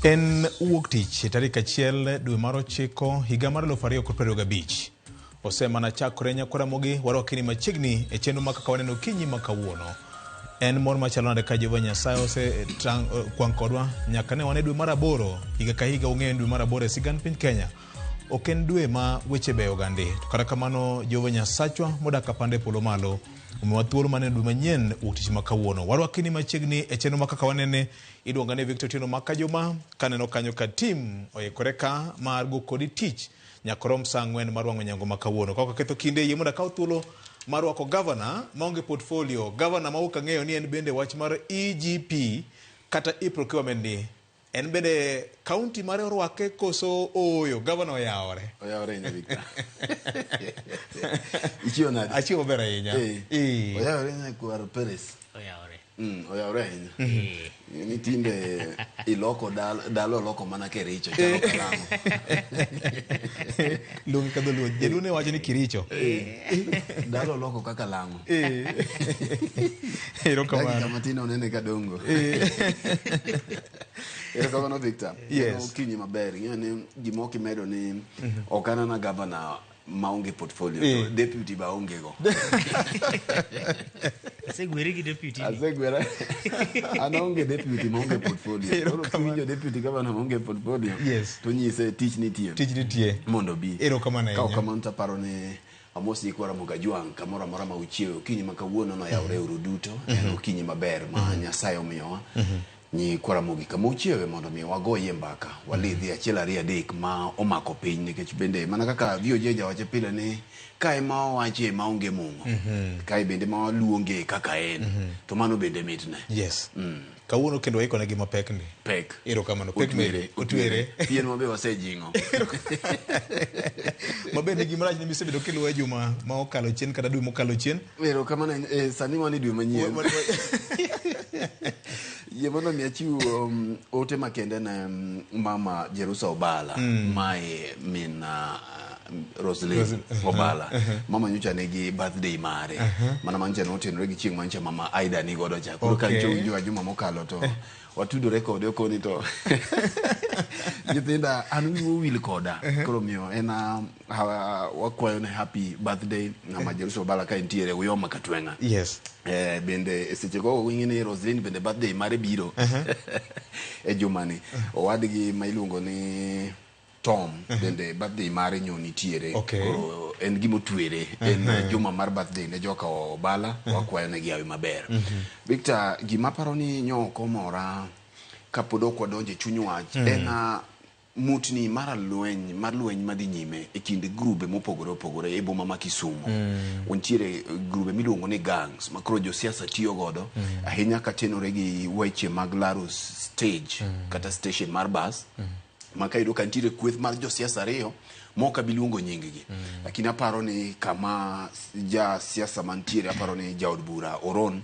En wuok tich tarik 1 dwe mar 9 higa mar 2025. Osemana chakore nyakwar Ramogi, warwakini machiegni e chenro ma kaka waneno okinyi ma kawuono. En mor machalo nade ka Jehova Nyasaye osekwang' kodwa nyaka ne wane dwe mar 8 higa ka higa. Ung'eyo ni dwe mar 8 e sigand piny Kenya ok en dwe ma weche beyo gandi. To kata kamano Jehova Nyasachwa modak apanda e polo malo omiwa thuolo mar neno dwe manyien wuok tich ma kawuono. Warwakini machiegni e chenro ma kaka wanene. Iluonga ni Victor Otieno Makajuma, kaneno kanyo ka tim oikore ka mar go kodi tich nyaka rom saa 4 mar wang'o nyango ma kawuono. Ka ok aketho kinde, yie mondo akaw thuolo mar rwako gavana maonge portfolio, gavana ma ok ang'eyo ni en bende wach mar EGP kata e-procurement ni en bende kaunti mare orwake koso ooyo. Gavana oyawore. Oyawore ahinya Victor. Ichiewo nade? Achiewo maber ahinya. Eh. Oyawore nyakwar Peres. Oyawore. Oyawore ahinya. Ni tinde iloko dalo oloko mana Kericho chalo kalamo. Luongi ka dholuo. Jaluo ne wacho ni Kiricho. Dalo oloko kaka lang'o. Erokamano. Dakika matin onene ka dongo. Erokamano Victor. Yes. Okinyi maber. Ing'eyo ni gima ok imedo ni ok an ana gavana maonge portfolio to deputy ba onge go. Asegweri gi deputy ni. Asegwera. An aonge deputy maonge portfolio. Koro kiwinjo deputy governor maonge portfolio. Yes. To nyise tich nitie. Tich nitie. Mondo obi. Erokamano Ka ok ahinya. kamano to aparo ni amos nyikwa Ramogi Ajwang' kamoro amora ma uchiewe okinyi ma kawuono noyawre uru duto. En okinyi maber ma Nyasaye omiyowa. Nyikwa Ramogi kama uchiewe mondo mi wagoyie mbaka, walidhi 1 2 3 ma omako piny nikech bende mana kaka VOJ jawacho pile ni ka ema owache ma onge mung'o, kae bende ma waluonge kaka en, to mano bende mitne. Yes. Kawuono kendo waikone gi mapek ndi. Pek. Erokamano. Pek Otwere. Otwere. Pien ma be wasejing'o. Maber ni gima rach ni misebedo kiluwe juma ma okalo chien kata dwe mokalo chien. Erokamano sani wan e dwe manyien. Yie mondo mi achiw ote makende ne mama Jerusa Obala, mae min Roslyn Obala. Mama nyocha nigi birthday mare. Mana manyocha notenore gi chieng' manyocha mama Aida ni godo cha. Koro ka nyocha owinjo juma mokalo to watudore kode okoni to nyithinda an wiwu owil koda. Koro miyo en wakwayo ne happy birthday mama Jerusa Obala ka entiere Uyoma Katweng'a. Yes. Bende e seche go ing'e ni Roslyn bende birthday mare biro e jumani. Owadgi ma iluongo ni Tom bende birthday mare nyo nitiere. Okay. Koro en gima otwere. En juma mar birthday ne joka Obala, wakwayo negi hawi maber. Victor, gima aparo ni nyo ok omora kapod ok wadonjo e chuny wach en mutni mar lweny mar lweny madhi nyime e kind grube mopogore opogore e boma ma Kisumu. Nitiere grube miluongo ni gangs ma koro josiasa tiyo godo ahinya katenore gi weche mag laro stage kata station mar bus. Ma ka iyudo ka nitiere kweth mar josiasa ariyo ma ok abi luongo nying gi. Lakini aparo ni kama jasiasa mantiere aparo ni jaod bura Oron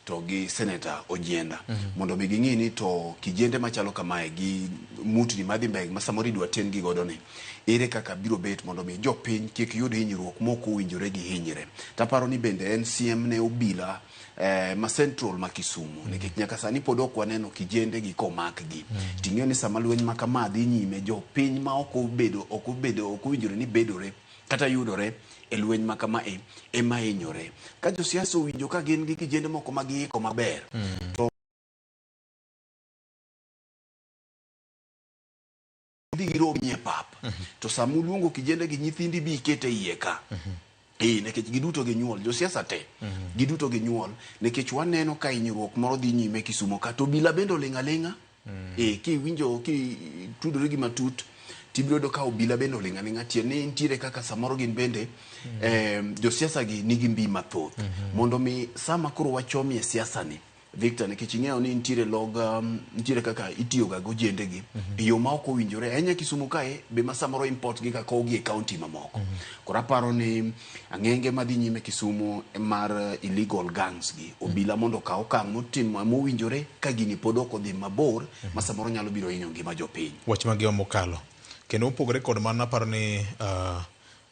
to gi Senator Ojienda mondo mi ging'i ni to kijende machalo kamae gi mutni madhi mbele ma samoro idwa ten gi godo ni ere kaka biro bet mondo mi jopiny kik yud hinyruok mok owinjore gi hinyre. Taparo ni bende en siem ne obila ma Central ma Kisumu nikech nyaka sani pod ok waneno kijende gi komak gi. Ting'eyo ni sama lweny ma kama dhi nyime jopiny ma ok obedo ok obedo ok owinjore ni bedore kata yudore e lweny ma kama e ema hinyore. Ka josiasa owinjo ka gin gi kijende moko ma giiko maber to dhi girom e pap to sama uluongo kijende gi nyithindi bi iket e iye ka. Nikech giduto ginyuol, josiasa te giduto ginyuol nikech waneno ka hinyruok moro dhi nyime Kisumu ka to obila bende oling' aling'a. Kiwinjo kitudori gi matut tibiro yudo ka obila bende oling' aling'a tiende ni nitiere kaka samoro gin bende josiasa gi nigi mbi mathoth mondo mi sama koro wachomie siasa ni Victor nikech ing'eyo ni nitiere log nitiere kaka itiyo ga gojende gi e yo ma ok owinjore ahinya Kisumu kae be ma samoro import gi ka kowgi e county mamoko. Koro aparo ni ang'enge madhi nyime Kisumu mar illegal gangs gi obila mondo okaw okang' motim mowinjore ka gini pod ok odhi mabor ma samoro nyalo biro hinyo ngima jopiny. Wach ma mokalo. Kendo mopogore kod mano aparo ni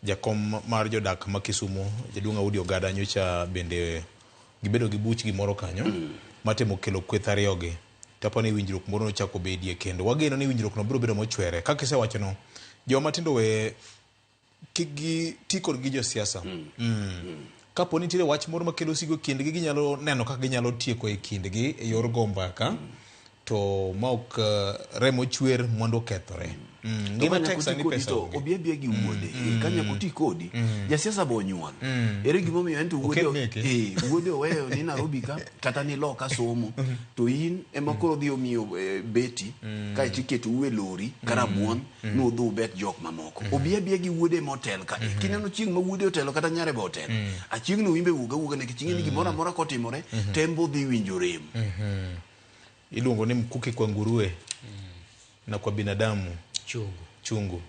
jakom mar jodak ma Kisumu jaduong' Audi Ogada nyocha bende gibedo gi buch gimoro kanyo matemo kelo kweth ariyogi. To aparo ni winjruok moro nochako bedie kendo. Wageno ni winjruok no biro bedo mochwere. Kaka isewachono, joma tindo we kik giti kodgi josiasa. Kapo ni nitiere wach moro makelo sigu e kindgi, ginyalo neno kaka ginyalo tieko e kindgi e yor go mbaka, to ma ok remo chwer mwandu okethore. To Ngima ka tek nyaka sani oti kodi pesa to onge. obi abiya gi wuode. Ka nyaka oti kodi, jasiasa be onyuol. Ere gimomiyo en to wuode Okel meke. Wuode oweyo ni Nairobi ka kata ni loka somo to in ema koro dhi omiyo beti kaeto iketou e lori ka rabuon ni udhi ubet jok mamoko. Obi abiya gi wuode ema otel ka. Kineno chieng' ma wuode otelo kata nyare be otelo. Achieng' no imbe wuog awuoga nikech ing'e ni gimoro amora kotimore to en be odhi winjo rem. Iluongo ni mkuki kwa nguruwe na kwa binadamu Chungu. chungu.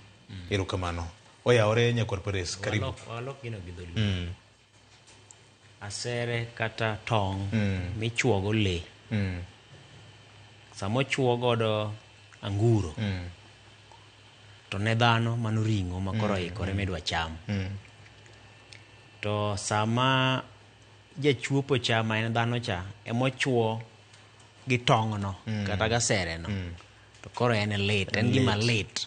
Erokamano. Oyawore nyakwar Peres, karibu. Walok gino gi dholuo. Asere kata tong' michuogo le. Sama ochuo godo anguro, to ne dhano mano ring'o ma koro oikore midwa cham. To sama jachuopo cha ma en dhano cha emochuo gi tong'no kata gasere no, to koro en lit, en gima lit.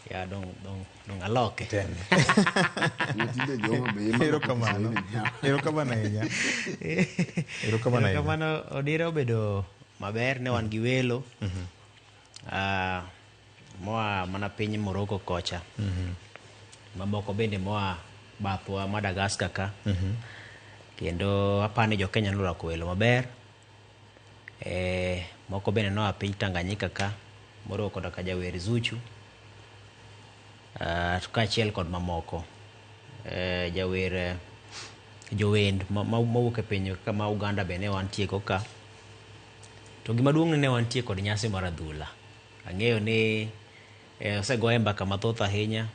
Ya dong dong dong aloke. Teme. Nyithindo joma be ema Erokamano. Erokamano ahinya. Erokamano ahinya. Erokamano Odira obedo maber ne wan gi welo. Moa mana piny Morocco kocha. Mamoko bende moa bathwa Madagascar ka. Kendo apani jo Kenya norwako welo maber. Moko bende noa piny Tanganyika ka, moriwo koda ka jawer Zuchu. To kaachiel kod mamoko. Jawer jowend mawuok e piny kama Uganda be ne wantie go ka. To gima duong' ni ne wantie kod nyasi mar adhula. Ang'eyo ni osegoye mbaka mathoth ahinya.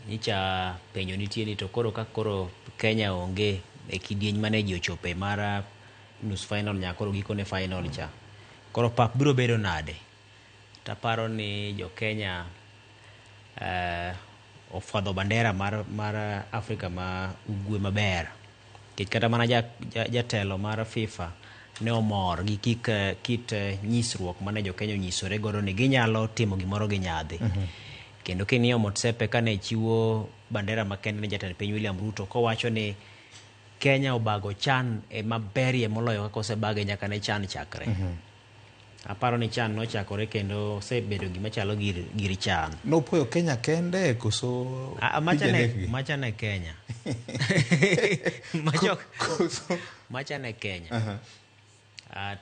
Nyicha penjo nitie ni to koro ka koro Kenya onge e kidieny mane ji ochope mar nus final nyaka koro gikone final cha. Koro pap biro bedo nade? Taparo ni jo Kenya ofwadho bandera mar Afrika ma ugwe maber. Nikech kata mana jatelo mar FIFA ne omor gi kit nyisruok mane jo Kenya onyisore godo ni ginyalo timo gimoro gi nyadhi. Kendo king'iyo Motsepe kane chiwo bandera makende ne jatend piny William Ruto kowacho ni Kenya obago CHAN e maberie moloyo kaka osebage nyaka ne CHAN chakre. Aparo ni CHAN nochakore kendo osebedo gima chalo gir CHAN. Nopuoyo Kenya kende koso pinje adekgi? Macha ne Kenya. Macha ne Kenya.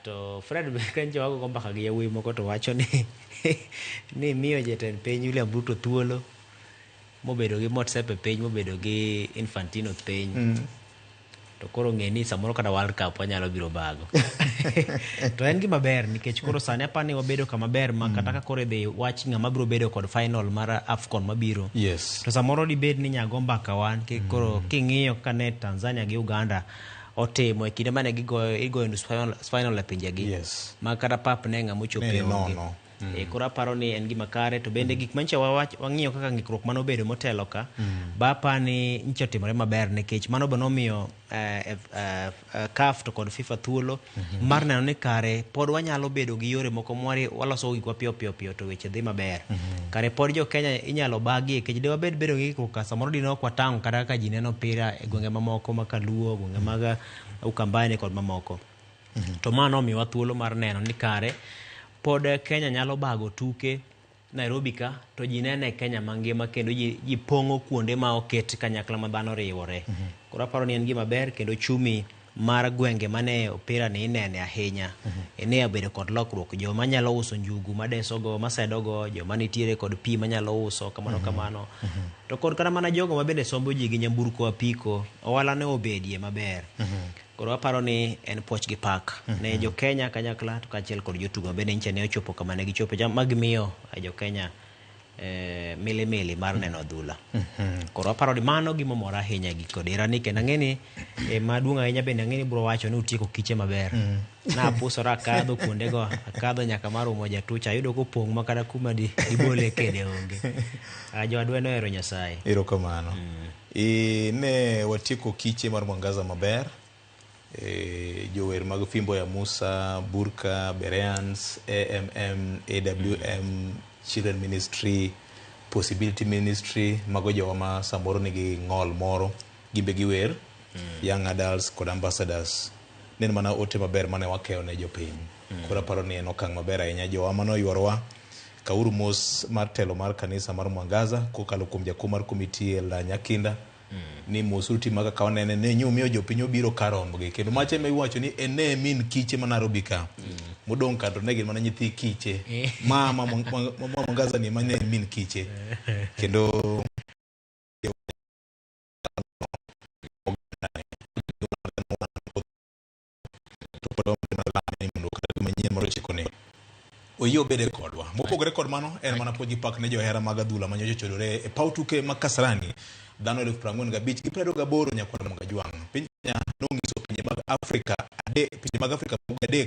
To Fred be kanyo wago mbaka gi yawuoyi moko to wacho ni ni miyo jatend piny William Ruto thuolo mobedo gi Motsepe piny mobedo gi Infantino piny. To koro ng'e ni samoro kata World Cup wanyalo biro bago. To en gima ber nikech koro sani apani wabedo kama ber ma kata ka koro idhi wach ng'ama biro bedo kod final mar AFCON mabiro. To samoro dibed ni nyago mbaka wan koro king'iyo kaka ne Tanzania gi Uganda otimo e kinde mane gigoyo igoyo nus final e pinjegi. Ma kata pap ne ng'ama ochopo e onge. Koro aparo ni en gima kare to bende gik manyicha wang'iyo kaka ng'ikruok mane obedo motelo ka, ba apani nyicha otimore maber nikech mano be nomiyo CAF to kod FIFA thuolo mar neno ni kare pod wanyalo bedo gi yore moko mwari waloso gikwa piyo piyo piyo to weche dhi maber. Kare pod jo Kenya inyalo bagi nikech de wabed bedo gi ng'ikruok ka samoro dine ok watang' kata kaka ji neno mpira e gwenge mamoko ma Kaluo, gwenge mag Ukambani kod mamoko. To ma nomiyowa thuolo mar neno ni kare pod Kenya nyalo bago tuke Nairobi ka to ji nene e Kenya mangima kendo ji pong'o kuonde ma oket kanyakla ma dhano riwore. Koro aparo ni en gima ber kendo chumi mar gwenge mane opira ni inene ahinya. Ne obedo kod lokruok, joma nyalo uso njugu madesogo, masedogo, joma nitiere kod pi manyalo uso, kamano kamano. To kod kata mana jogo ma bende sombo ji gi nyamburko apiko, ohala ne obedie maber. Koro aparo ni en puoch gi pak ne jo Kenya kanyakla to kaachiel kod jotugo bende nyicha ne ochopo kama ne gichope ma gimiyo jo Kenya milimili mar neno adhula. Koro aparo ni mano gima omora ahinya gi kod herani kendo ang'e ni maduong' ahinya bende ang'e ni biro wacho ni utieko kiche maber. Napusora akadho kuondego, akadho nyaka mar Umoja Tucha, ayudo kopong' ma kata kuma dibole kede onge. Jowadwa nohero Nyasaye. Erokamano. Ne watieko kiche mar Mwangaza maber. Jower mag Fimbo ya Musa, Burka, Bereans, AMM, AWM, Children Ministry, Possibility Ministry, mago jowa ma samoro nigi ng'ol moro, gimbe giwer, Young Adults kod Ambassadors. Nen mana ote maber mane wakeyo ne jopiny. Koro aparo ni en okang' maber ahinya. Jowa mane oyuorowa, kauru mos mar telo mar kanisa mar Mwangaza kokalo kuom jakom mar komiti Elda Nyakinda ni mosuru tim ma kaka wanene ne nyumiyo jopiny obiro kar rombgi kendo macha ema iwacho ni en ne min kiche ma Nairobi ka modong' ka to ne gin mana nyithi kiche ma Mwangaza ni ema ne en min kiche kendo to pod wambe mondo kata manyien mar ochiko ni oyie obede kodwa. Mopogore kod mano, en mana puonj gi pak ne johera mag adhula manyocha ochodore e paw tuke ma Kasarani dhano 45,028 nyakwar Mangajwang'. Piny Kenya nonyiso pinje mag Afrika adek, pinje mag Afrika adek.